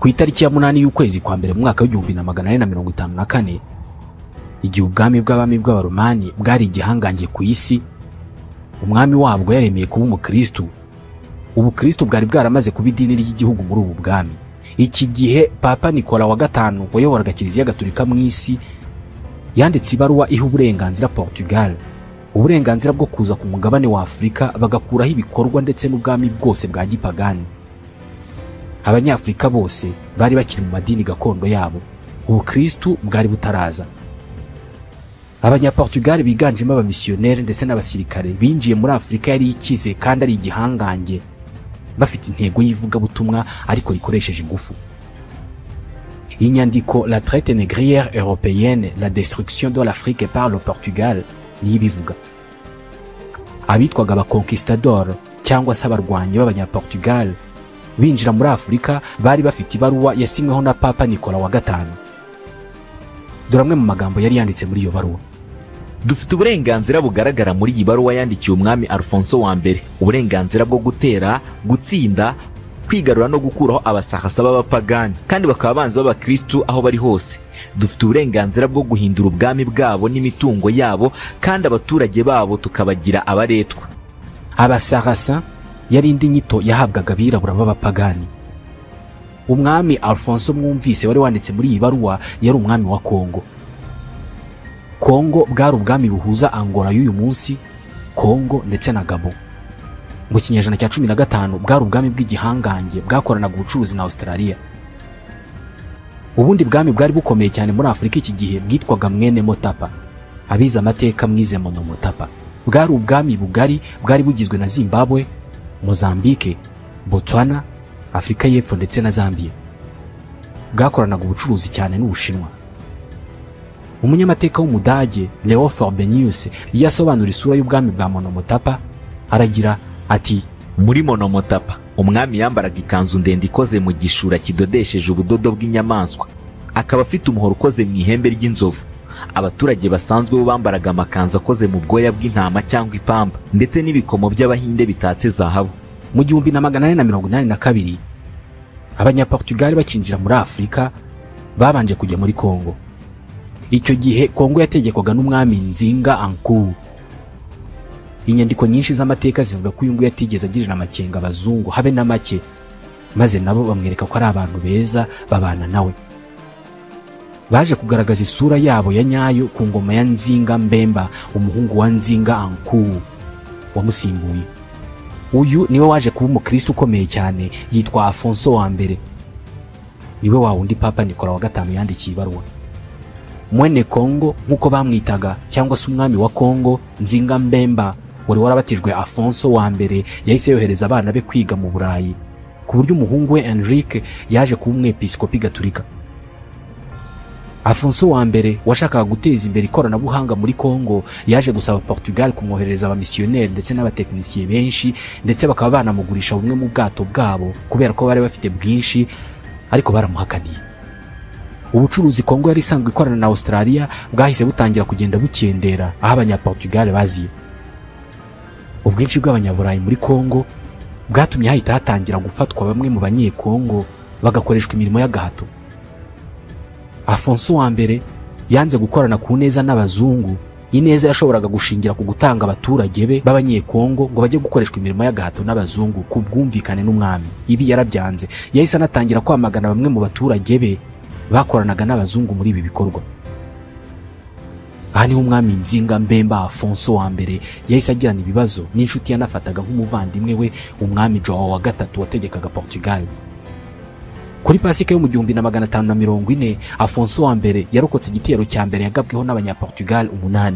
Ku itariki ya 8 y'ukwezi kwa mbere mu mwaka w'1454, igihe ubwami bw'abami bw'Abaromani bwari igihangange ku isi, umwami wabwo yaremeye kuba umukristo. Ubukristo bwari bwaramaze kuba idini ry'igihugu muri ubu bwami. Iki gihe Papa Nikola wa gatanu wayoboraga Kiliziya Gatolika mu isi yanditse ibaruwa iha uburenganzira Portugal, uburenganzira bwo kuza ku mugabane wa Afurika bagakuraho ibikorwa ndetse n'ubwami bwose bwa gipagani. Abanyafurika bose bari bakiri mu madini gakondo yabo, ubukristo bwari butaraza. Abanyaportugal biganjemo abamisiyoneri ndetse n'abasirikare binjiye muri Afurika yari ikize kandi ari igihangange, bafite intego y'ivugabutumwa ariko rikoresheje ingufu. Inyandiko La traite négrière européenne, la destruction de l'Afrique par le Portugal niyo ibivuga. Abitwaga abaconquistador cyangwa se abarwanyi b'Abanyaportugal binjira muri Afurika bari bafite ibaruwa yasinyweho na Papa Nikola wa gatanu. Dore amwe mu magambo yari yanditse muri iyo baruwa. Dufite uburenganzira bugaragara muri iyi baruwa yandikiye umwami Alfonso wa mbere, uburenganzira bwo gutera, gutsinda, kwigarura no gukuraho abasahasa b'abapagani kandi bakaba abanzi b'abakristu aho bari hose. Dufite uburenganzira bwo guhindura ubwami bwabo n'imitungo yabo kandi abaturage babo tukabagira abaretwa. Abasarasa yari indi nyito yahabwaga abirabura b'abapagani. Umwami Alfonso mwumvise wari wanditse muri iyi baruwa yari umwami wa Kongo. Kongo bwari ubwami buhuza Angola y'uyu munsi, Kongo ndetse na Gabon. Mu kinyejana cya 15 bwari ubwami bw'igihangange bwakoranaga ubucuruzi na Australia. Ubundi bwami bwari bukomeye cyane muri Afurika iki gihe bwitwaga Mwene Motapa. Abize amateka mwize Monomotapa. Bwari ubwami bugari bwari bugizwe na Zimbabwe, Mozambique, Botswana, Afurika y'Epfo ndetse na Zambia. Bwakoranaga ubucuruzi cyane n'Ubushinwa. Umunyamateka w'Umudage Leo Forbenius yasobanura isura y'ubwami bwa Monomotapa aragira ati: Muri Monomotapa umwami yambaraga ikanzu ndende ikoze mu gishura kidodesheje ubudodo bw'inyamaswa, akaba afite umuhoro ukoze mu ihembe ry'inzovu. Abaturage basanzwe bo bambaraga amakanzu akoze mu bwoya bw'intama cyangwa ipamba ndetse n'ibikomo by'abahinde bitatse zahabu. Mu 1482 Abanyaportugal bakinjira muri Afurika babanje kujya muri Kongo. Icyo gihe Kongo yategekwaga n'umwami Nzinga Anku. Inyandiko nyinshi z'amateka zivuga ko uyu nguyu yatigeze agirira amakenga abazungu habe na make, maze nabo bamwereka ko ari abantu beza babana nawe. Baje kugaragaza isura yabo ya nyayo ku ngoma ya Nzinga Mbemba, umuhungu wa Nzinga Anku wamusimbuye. Uyu niwe waje kuba umukristo ukomeye cyane, yitwa Afonso wa mbere. Niwe wa wundi Papa Nikola wa gatanu yandikiye ibaruwa. Mwene Kongo nkuko bamwitaga cyangwa se umwami wa Kongo Nzinga Mbemba wari warabatijwe Afonso wa mbere, yahise yohereza abana be kwiga mu Burayi, ku buryo umuhungu we Enrique yaje kuba umwepiskopi Gatolika. Afonso wa mbere washakaga guteza imbere ikoranabuhanga muri Kongo yaje gusaba Portugal kumwoherereza abamisiyoneri ndetse n'abatekinisiye benshi, ndetse bakaba banamugurisha bumwe mu bwato bwabo kubera ko bari bafite bwinshi, ariko baramuhakaniye. Ubucuruzi Kongo yari isanzwe ikorana na Australia bwahise butangira kugenda bukendera aho Abanyaportugal baziye. Ubwinshi bw'abanyaburayi muri Kongo bwatumye hahita hatangira gufatwa bamwe mu banyekongo bagakoreshwa imirimo y'agahato. Afonso wa mbere yanze gukorana ku neza n'abazungu, ineza yashoboraga gushingira ku gutanga abaturage be b'abanyekongo ngo bajye gukoreshwa imirimo y'agahato n'abazungu ku bwumvikane n'umwami. Ibi yarabyanze, yahise anatangira kwamagana bamwe mu baturage be bakoranaga n'abazungu muri ibi bikorwa. Aha niho umwami Nzinga Mbemba Afonso wa mbere yahise agirana ibibazo n'inshuti yanafataga nk'umuvandimwe we, umwami João wa gatatu wategekaga Portugal. Kuri Pasika yo mu 1540 Afonso wa mbere yarokotse igitero cya mbere yagabweho n'Abanyaportugal 8.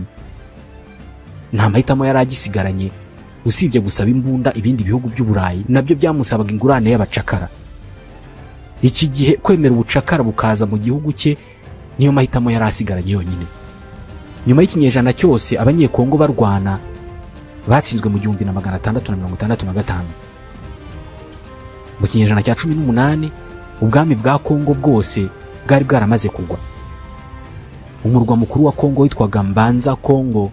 Nta mahitamo yari agisigaranye usibye gusaba imbunda ibindi bihugu by'Uburayi nabyo byamusabaga ingurane y'abacakara. Iki gihe kwemera ubucakara bukaza mu gihugu cye niyo mahitamo yari asigaranye yonyine. Nyuma y'ikinyejana cyose Abanyekongo barwana batsinzwe mu 1665. Mu kinyejana cya 18 ubwami bwa Kongo bwose bwari bwaramaze kugwa. Umurwa mukuru wa Kongo witwaga Mbanza Kongo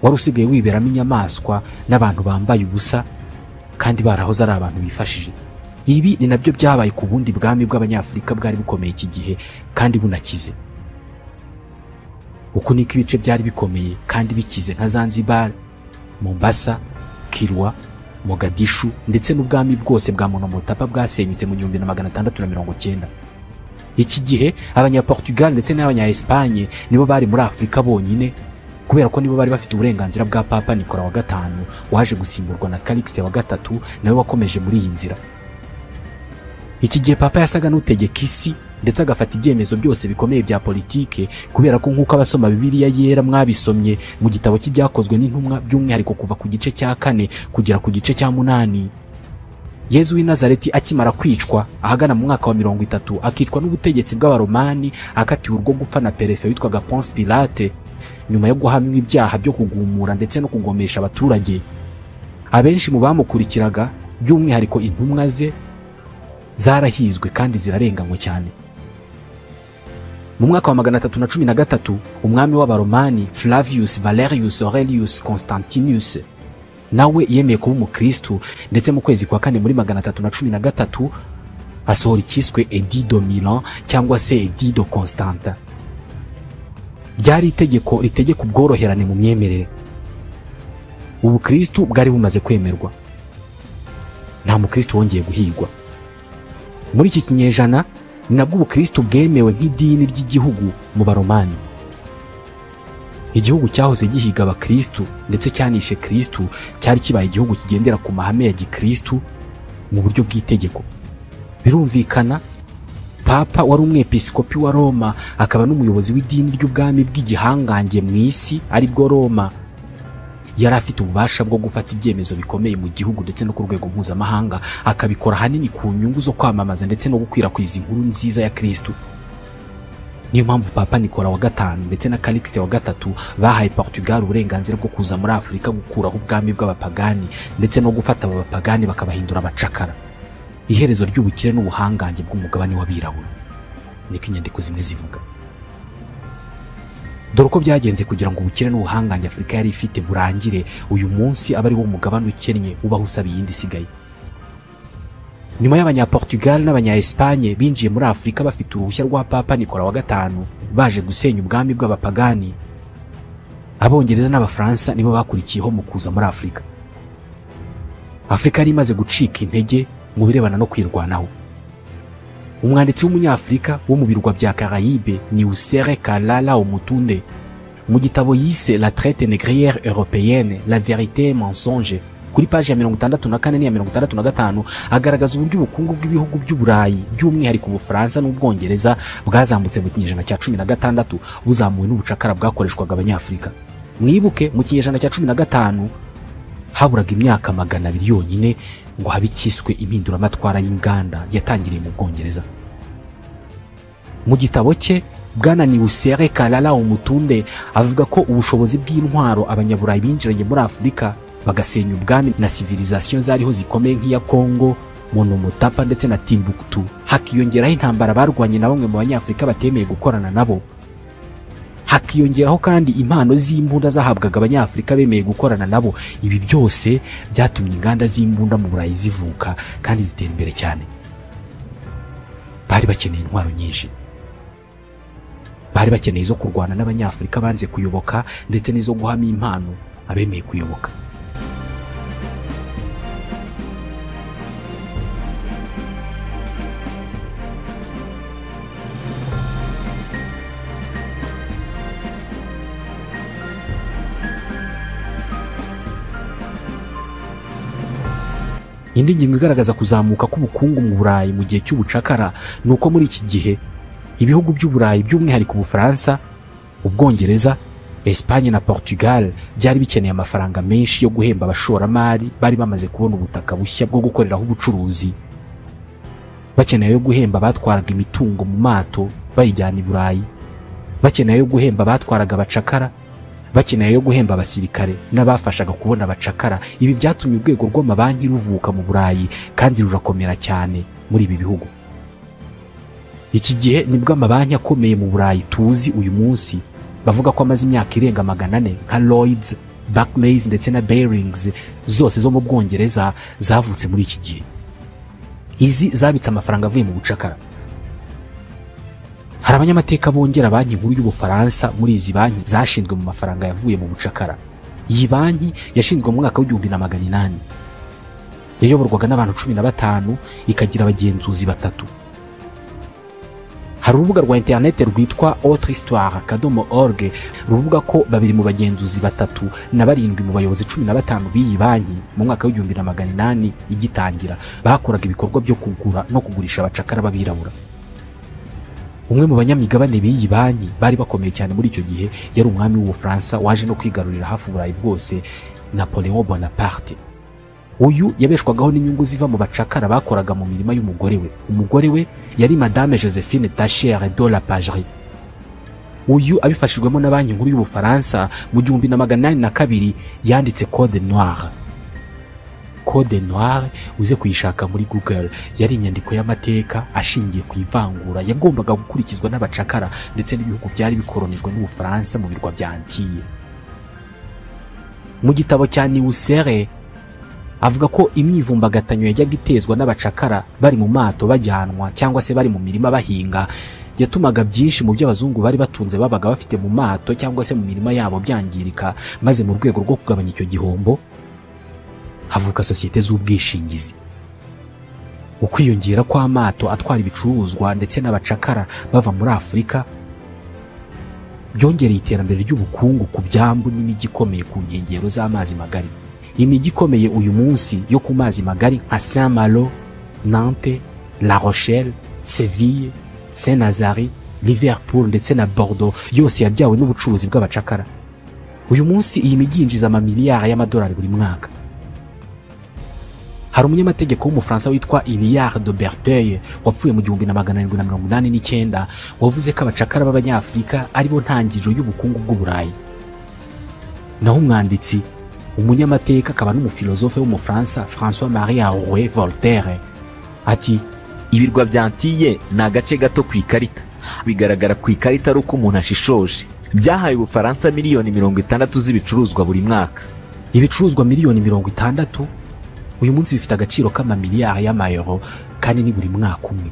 wari usigaye wiberamo inyamaswa n'abantu bambaye ubusa kandi barahoze ari abantu bifashije. Ibi ni nabyo byabaye ku bundi bwami bw'Abanyafurika bwari bukomeye iki gihe kandi bunakize. Uku niko ibice byari bikomeye kandi bikize nka Zanzibar, Mombasa, Kilwa, Mogadishu ndetse n'ubwami bwose bwa Monomotapa bwasenyutse mu 1690. Iki gihe Abanyaportugal ndetse n'Abanya-Espagne nibo bari muri Afurika bonyine, kubera ko nibo bari bafite uburenganzira bwa Papa Nicola wa gatanu waje gusimburwa na Calixte wa gatatu, nawe wakomeje muri iyi nzira. Iki gihe Papa yasaga n'utegeka isi ndetse agafata ibyemezo byose bikomeye bya politike, kubera ko nk'uko abasoma Bibiliya yera mwabisomye mu gitabo cy'ibyakozwe n'intumwa, by'umwihariko kuva ku gice cya 4 kugera ku gice cya 8, Yezu w'i Nazareti akimara kwicwa ahagana mu mwaka wa 30, akicwa n'ubutegetsi bw'Abaromani, akatiwe urwo gupfa na perefe witwaga Ponce Pilate nyuma yo guhamwa ibyaha byo kugumura ndetse no kugomesha abaturage. Abenshi mu bamukurikiraga, by'umwihariko intumwa ze, zarahizwe kandi zirarenganywa cyane. Mu mwaka wa 313 umwami w'Abaromani Flavius Valerius Aurelius Constantinus nawe yemeye kuba umukristu, ndetse mu kwezi kwa 4 muri 313 asohora ikiswe Edit de Milan cyangwa se Edit de Constantin. Byari itegeko ritegeka ubworoherane mu myemerere. Ubukristu bwari bumaze kwemerwa, nta mukristu wongeye guhigwa. Muri iki kinyejana ni nabwo ubukristu bwemewe nk'idini ry'igihugu mu Baromani. Igihugu cyahoze gihiga abakristu ndetse cyanishe Kristu cyari kibaye igihugu kigendera ku mahame ya gikristu mu buryo bw'itegeko. Birumvikana Papa wari umwepiskopi wa Roma akaba n'umuyobozi w'idini ry'ubwami bw'igihangange mu isi ari bwo Roma, yari afite ububasha bwo gufata ibyemezo bikomeye mu gihugu ndetse no ku rwego mpuzamahanga, akabikora ahanini ku nyungu zo kwamamaza ndetse no gukwirakwiza inkuru nziza ya Kristu. Niyo mpamvu Papa Nicola wa gatanu ndetse na Calixte wa gatatu bahaye Portugal uburenganzira bwo kuza muri Afurika gukuraho ubwami bw'abapagani ndetse no gufata aba bapagani bakabahindura abacakara. Iherezo ry'ubukire n'ubuhangange bw'umugabane w'abirabura, niko inyandiko zimwe zivuga. Dore uko byagenze kugira ngo ubukire n'ubuhangange Afurika yari ifite burangire, uyu munsi aba ari wo mugabane ukennye ubaho usaba iyindi isigaye. Nyuma y'Abanyaportugal n'Abanya-Espagne binjiye muri Afurika bafite uruhushya rwa Papa Nicola wa gatanu baje gusenya ubwami bw'abapagani, Abongereza n'Abafaransa nibo bakurikiyeho mu kuza muri Afurika. Afurika yari imaze gucika intege mu birebana no kwirwanaho. Umwanditsi w'umunyafurika wo mu birwa bya Caraïbe ni Usere Kalala Omutunde, mu gitabo yise La traite négrière européenne, la vérité mensonge, kuri page ya 64 n'iya 65, agaragaza uburyo ubukungu bw'ibihugu by'Uburayi by'umwihariko Ubufaransa n'Ubwongereza bwazamutse mu kinyejana cya 16 buzamuwe n'ubucakara bwakoreshwaga Abanyafurika. Mwibuke mu kinyejana cya 15 haburaga imyaka 200 yonyine ngo habe ikiswe impinduramatwara y'inganda yatangiriye mu Bwongereza. Mu gitabo cye Bwana Niusere Kalala Omutunde avuga ko ubushobozi bw'intwaro Abanyaburayi binjiranye muri Afurika bagasenya ubwami na civilisation zariho zikomeye nk'iya Congo, Monomotapa ndetse na Timbuktu, hakiyongeraho intambara barwanye na bamwe mu Banyafurika batemeye gukorana nabo, hakiyongeraho kandi impano z'imbunda zahabwaga Abanyafurika bemeye gukorana nabo. Ibi byose byatumye inganda z'imbunda mu Burayi zivuka kandi zitera imbere cyane. Bari bakeneye intwaro nyinshi, bari bakeneye izo kurwana n'Abanyafurika banze kuyoboka ndetse n'izo guhama impano abemeye kuyoboka. Indi ngingo igaragaza kuzamuka k'ubukungu mu Burayi mu gihe cy'ubucakara ni uko muri iki gihe ibihugu by'Uburayi by'umwihariko Ubufaransa, Ubwongereza, Espagne na Portugal byari bikeneye amafaranga menshi yo guhemba abashoramari bari bamaze kubona ubutaka bushya bwo gukoreraho ubucuruzi, bakeneye yo guhemba abatwaraga imitungo mu mato bayijyana i Burayi, bakeneye yo guhemba abatwaraga abacakara, bakeneye yo guhemba abasirikare n'abafashaga kubona abacakara. Ibi byatumye urwego rw'amabanki ruvuka mu Burayi kandi rurakomera cyane muri ibi bihugu. Iki gihe nibwo amabanki akomeye mu Burayi tuzi uyu munsi bavuga ko amaze imyaka irenga 400 nka Lloyds, Barclays ndetse na Barings zose zo mu Bwongereza zavutse muri iki gihe. Izi zabitse amafaranga avuye mu bucakara. Hari abanyamateka bongera banki nkuru y'Ubufaransa muri izi banki zashinzwe mu mafaranga yavuye mu bucakara. Iyi banki yashinzwe mu mwaka w'1800, yayoborwaga n'abantu 15, ikagira abagenzuzi 3. Hari urubuga rwa interineti rwitwa autrehistoire.org ruvuga ko 2 mu bagenzuzi 3 na 7 mu bayobozi 15 b'iyi banki mu mwaka w'1800 igitangira bakoraga ibikorwa byo kugura no kugurisha abacakara b'abirabura. Umwe mu banyamigabane b'iyi banki bari bakomeye cyane muri icyo gihe yari umwami w'Ubufaransa waje no kwigarurira hafi Uburayi bwose, Napoleon Bonaparte. Uyu yabeshwagaho n'inyungu ziva mu bacakara bakoraga mu mirima y'umugore we. Umugore we yari Madame Josephine Tascher de la Pagerie. Uyu abifashijwemo na banki nkuru y'Ubufaransa mu 1802 yanditse Code Noire. Code Noire uze kuyishaka muri Google, yari inyandiko y'amateka ashingiye ku ivangura yagombaga gukurikizwa n'abacakara ndetse n'ibihugu byari bikoronijwe n'Ubufaransa mu birwa bya Antilles. Mu gitabo cya Niusere avuga ko imyivumbagatanyo yajyaga itezwa n'abacakara bari mu mato bajyanwa cyangwa se bari mu mirima bahinga yatumaga byinshi mu byo abazungu bari batunze babaga bafite mu mato cyangwa se mu mirima yabo byangirika, maze mu rwego rwo kugabanya icyo gihombo havuka sosiyete z'ubwishingizi. Ukwiyongera kw'amato atwara ibicuruzwa ndetse n'abacakara bava muri Afurika byongereye iterambere ry'ubukungu ku byambu n'imijyi ikomeye ku nkengero z'amazi magari. Imijyi ikomeye uyu munsi yo ku mazi magari nka Saint-Malo, Nantes, La Rochelle, Seville, Saint-Nazaire, Liverpool ndetse na Bordeaux yose yabyawe n'ubucuruzi bw'abacakara. Uyu munsi iyi mijyi yinjiza amamiliyari y'amadolari buri mwaka. Hari umunyamategeko w'Umufaransa witwa Iliard de Berteuil wapfuye mu 1789 wavuze ko abacakara b'Abanyafurika ari bo ntangiriro y'ubukungu bw'Uburayi. Naho umwanditsi, umunyamateka akaba n'umufilozofe w'Umufaransa François-Marie Arouet Voltaire ati: Ibirwa bya Antilles ni agace gato ku ikarita, bigaragara ku ikarita ari uko umuntu ashishoje. Byahaye Ubufaransa miliyoni 60 z'ibicuruzwa buri mwaka. Ibicuruzwa miliyoni 60 uyu munsi bifite agaciro k'amamiliyari y'amayero, kandi ni buri mwaka umwe.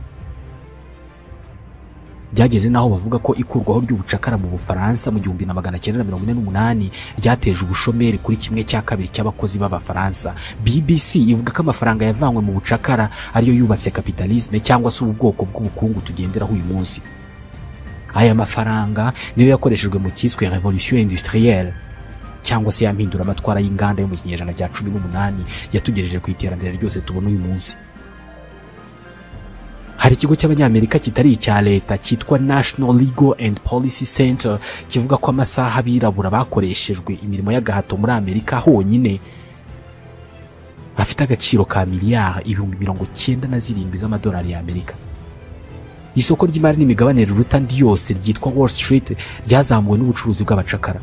Byageze naho bavuga ko ikurwaho ry'ubucakara mu Bufaransa mu 1948 ryateje ubushomeri kuri 1/2 cy'abakozi b'Abafaransa. BBC ivuga ko amafaranga yavanywe mu bucakara ariyo yubatse capitalisme cyangwa se ubwoko bw'ubukungu tugenderaho uyu munsi. Aya mafaranga niyo yakoreshejwe mu cyiswe Revolution Industrielle cyangwa se yampindura amatwara y'inganda yo mu kinyejana cya 18 yatugejeje ku iterambere ryose tubona uyu munsi. Hari ikigo cy'Abanyamerika kitari icya leta cyitwa National Legal and Policy Center kivuga ko amasaha abirabura bakoreshejwe imirimo y'agahato muri Amerika honyine afite agaciro ka miliyari 97 z'amadolari y'Amerika. Isoko ry'imari n'imigabane riruta andi yose ryitwa Wall Street ryazamuwe n'ubucuruzi bw'abacakara.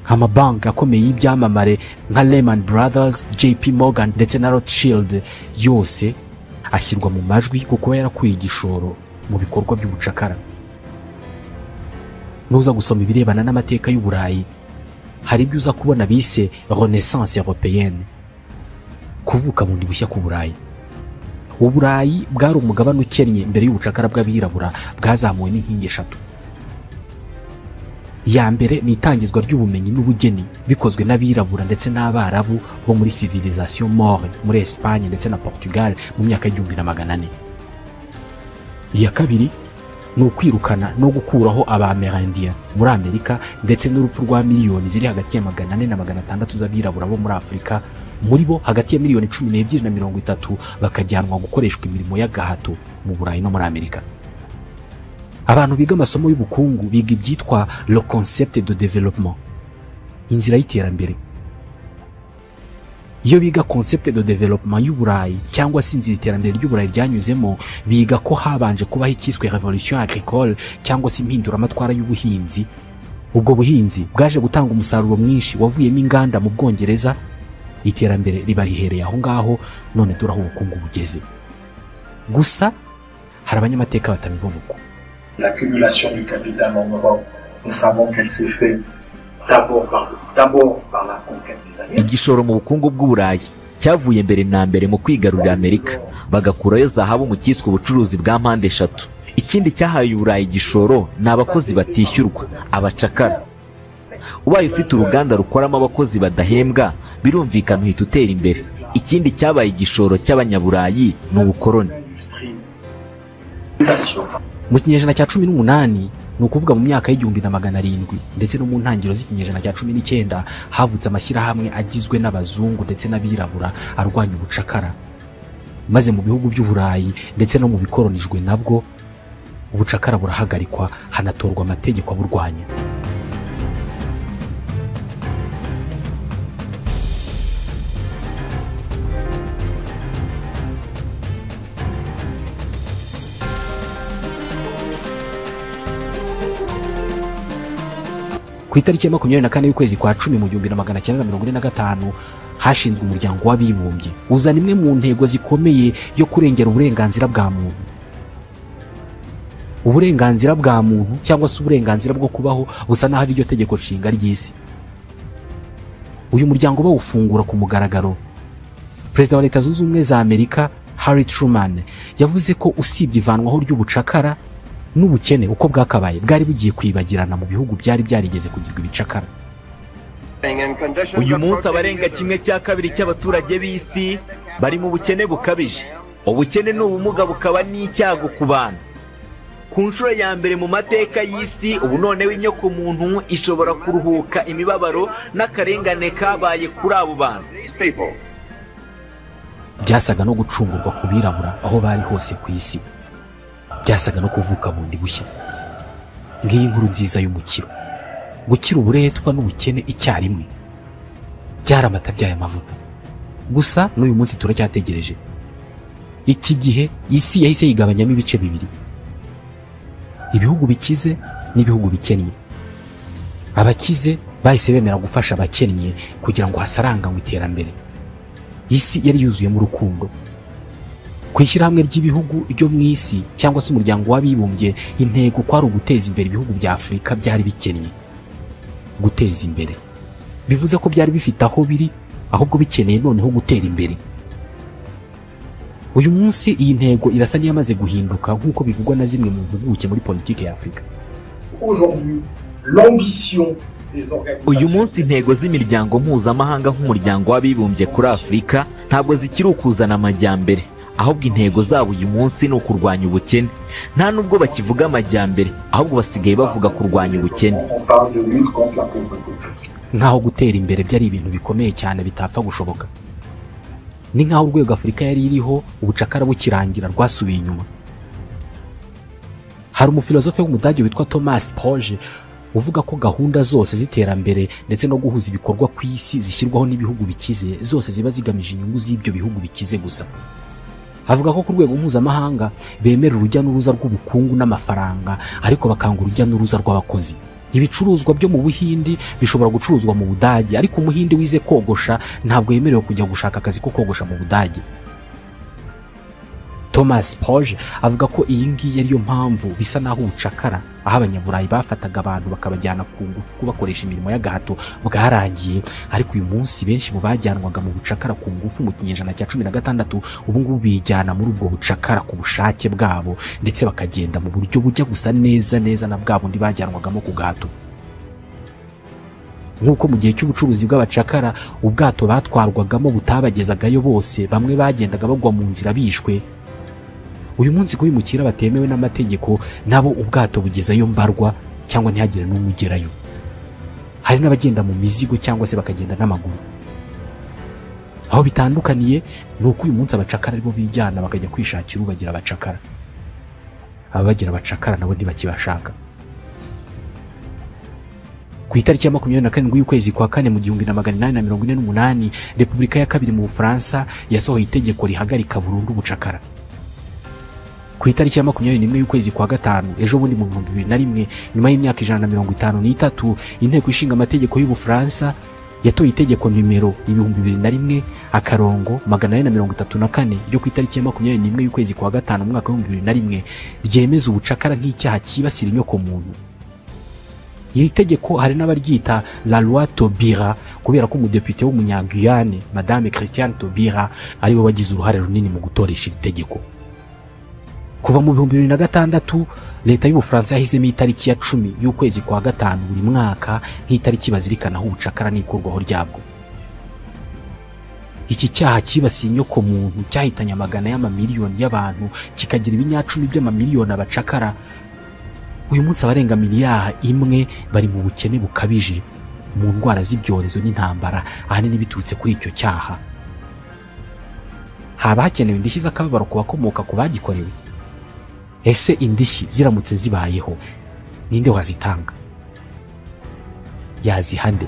Amabanki akomeye y'ibyamamare nka Lehman Brothers, JP Morgan ndetse na Rothschild yose ashyirwa mu majwi kuko yarakuye igishoro mu bikorwa by'ubucakara. Nuza gusoma ibirebana n'amateka y'Uburayi, hari ibyo uza kubona bise Renaissance européenne, kuvuka bundi bushya ku Burayi. Uburayi bwari umugabane ukennye mbere y'ubucakara bw'abirabura bwazamuwe n'inkingi 3. Ya mbere ni itangizwa ry'ubumenyi n'ubugeni bikozwe n'abirabura ndetse n'abarabu bo muri civilisation Maure muri Espagne ndetse na Portugal mu myaka y'1400. Iya kabiri ni ukwirukana no gukuraho Abamerindien muri Amerika ndetse n'urupfu rwa miliyoni ziri hagati ya 400 na 600 z'abirabura bo muri Afurika, muri bo hagati ya miliyoni 12 na 30 bakajyanwa gukoreshwa imirimo y'agahato mu Burayi no muri Amerika. Abantu biga amasomo y'ubukungu biga ibyitwa le concept de développement, inzira y'iterambere. Iyo biga concept de développement y'Uburayi cyangwa se inzira iterambere ry'Uburayi ryanyuzemo, biga ko habanje kubaho icyiswe revolution agricole cyangwa se impinduramatwara y'ubuhinzi. Ubwo buhinzi bwaje gutanga umusaruro mwinshi wavuyemo inganda mu Bwongereza, iterambere riba rihereye aho ngaho, none dore aho ubukungu bugeze. Gusa hari abanyamateka batabibona uko. L'accumulation du capital en Europe, nous savons qu'elle s'est faite d'abord par la conquête des Amériques. Igishoro mu bukungu bw'Uburayi Cyavuye mbere na mbere mu kwigarurira Amerika, bagakurayo zahabu mu cyiswe ubucuruzi bwa mpande eshatu. Ikindi cyahaye Uburayi igishoro ni abakozi batishyurwa, abacakara. Ubaye ufite uruganda rukoramo abakozi badahembwa, birumvikana uhita utera imbere. Ikindi cyabaye igishoro cy'abanyaburayi ni ubukoroni. Mu kinyejana cya 18, ni ukuvuga mu myaka y'1700 ndetse no mu ntangiriro z'ikinyejana cya 19, havutse amashyirahamwe agizwe n'abazungu ndetse n'abirabura arwanya ubucakara. Maze mu bihugu by'Uburayi ndetse no mu bikoronijwe nabwo ubucakara burahagarikwa, hanatorwa amategeko aburwanya. Ku itariki ya 24 y'ukwezi kwa 10 mu 1945 hashinzwe umuryango w'abibumbye uzana imwe mu ntego zikomeye yo kurengera uburenganzira bwa muntu. Uburenganzira bwa muntu cyangwa se uburenganzira bwo kubaho busa naho ari ryo tegeko nshinga ry'isi. Uyu muryango bawufungura ku mugaragaro, Perezida wa Leta Zunze Ubumwe za Amerika Harry Truman yavuze ko usibye ivanwaho ry'ubucakara n'ubukene uko bwakabaye bwari bugiye kwibagirana mu bihugu byari byarigeze kugirwa ibicakara. Uyu munsi abarenga 1/2 cy'abaturage b'isi bari mu bukene bukabije. Ubukene ni ubumuga bukaba n'icyago ku bantu. Ku nshuro ya mbere mu mateka y'isi, ubu noneho inyoko muntu ishobora kuruhuka imibabaro n'akarengane kabaye kuri abo bantu. Byasaga no gucungurwa ku birabura aho bari hose ku isi. Byasaga no kuvuka bundi bushya. Ngiyi inkuru nziza y'umukiro, gukira uburetwa n'ubukene icyarimwe. Byaramata byaye amavuta. Gusa n'uyu munsi turacyategereje. Iki gihe isi yahise yigabanyamo ibice bibiri, ibihugu bikize n'ibihugu bikennye. Abakize bahise bemera gufasha abakennye kugira ngo hasaranganywe iterambere. Isi yari yuzuyemo urukundo. Ku ishyirahamwe ry'ibihugu ryo mu isi cyangwa se umuryango w'abibumbye, intego kwari uguteza imbere ibihugu bya Afurika byari bikennye. Guteza imbere bivuze ko byari bifite aho biri, ahubwo bikeneye noneho gutera imbere. Uyu munsi iyi ntego irasa n'iyamaze guhinduka nk'uko bivugwa na zimwe mu mpuguke muri politike ya Afurika. Uyu munsi intego z'imiryango mpuzamahanga nk'umuryango w'abibumbye kuri Afurika ntabwo zikiri ukuzana amajyambere, ahubwo intego zabo uyu munsi ni ukurwanya ubukene. Nta nubwo bakivuga amajyambere, ahubwo basigaye bavuga kurwanya ubukene. Nkaho gutera imbere byari ibintu bikomeye cyane bitapfa gushoboka. Ni nkaho urwego Afurika yari iriho ubucakara bukirangira rwasubiye inyuma. Hari umufilosofe w'Umudage witwa Thomas Poge uvuga ko gahunda zose z'iterambere ndetse no guhuza ibikorwa ku isi zishyirwaho n'ibihugu bikize zose ziba zigamije inyungu z'ibyo bihugu bikize gusa. Avuga ko ku rwego mpuzamahanga bemera urujya n'uruza rw'ubukungu n'amafaranga, ariko bakanga urujya n'uruza rw'abakozi. Ibicuruzwa byo mu Buhindi bishobora gucuruzwa mu Budage, ariko Umuhindi wize kogosha ntabwo yemerewe kujya gushaka akazi ko kogosha mu Budage. Thomas Poge avuga ko iyi ngiyi ariyo mpamvu bisa naho ubucakara, aho abanyaburayi bafataga abantu bakabajyana ku ngufu kubakoresha imirimo y'agahato, bwarangiye. Ariko uyu munsi benshi mu bajyanwaga mu bucakara ku ngufu mu kinyejana cya 16 ubu ngubu bijyana muri ubwo bucakara ku bushake bwabo, ndetse bakagenda mu buryo bujya gusa neza neza na bwa bundi bajyanwagamo ku gahato. Nk'uko mu gihe cy'ubucuruzi bw'abacakara ubwato batwarwagamo butabagezagayo bose, bamwe bagendaga bagwa mu nzira bishwe. Uyu munsi kubimukira batemewe n'amategeko nabo ubwato bugezayo mbarwa cyangwa ntihagire n'umwe ugerayo. Hari n'abagenda mu mizigo cyangwa se bakagenda n'amaguru. Aho bitandukaniye ni uko uyu munsi abacakara aribo bijyana bakajya kwishakira ubagira abacakara. Ababagira abacakara nabo ntibakibashaka. Ku itariki ya 27 y'ukwezi kwa kane mu 1848, Repubulika ya kabiri mu Bufaransa yasohoye itegeko rihagarika burundu ubucakara. Ku itariki ya 21 y'ukwezi kwa gatanu ejo bundi mu 2001, nyuma y'imyaka 153, inteko ishinga amategeko y'Ubufaransa yatoye itegeko nimero 2001-434 ryo ku itariki ya 21 y'ukwezi kwa gatanu mu mwaka wa 2001 ryemeza ubucakara nk'icyaha cyibasira inyoko muntu. Iri tegeko hari n'abaryita la loi Taubira kubera ko umudepite w'umunyaguyane Madame Christiane Taubira ariwe wagize uruhare runini mu gutoresha iri tegeko. Kuva mu 2006 leta y'Ubufaransa yahisemo itariki ya 10 y'ukwezi kwa 5 buri mwaka nk'itariki bazirikanaho ubucakara n'ikurwaho ryabwo. Iki cyaha cyibasiye inyoko muntu cyahitanye amagana y'amamiliyoni y'abantu, kikagira ibinyacumi by'amamiliyoni abacakara. Uyu munsi abarenga miliyari 1 bari mu bukene bukabije, mu ndwara z'ibyorezo n'intambara, ahanini biturutse kuri icyo cyaha. Haba hakenewe indishyi z'akababaro ku bakomoka ku bagikorewe? Ese indishyi ziramutse zibayeho, ninde wazitanga? Yazihande?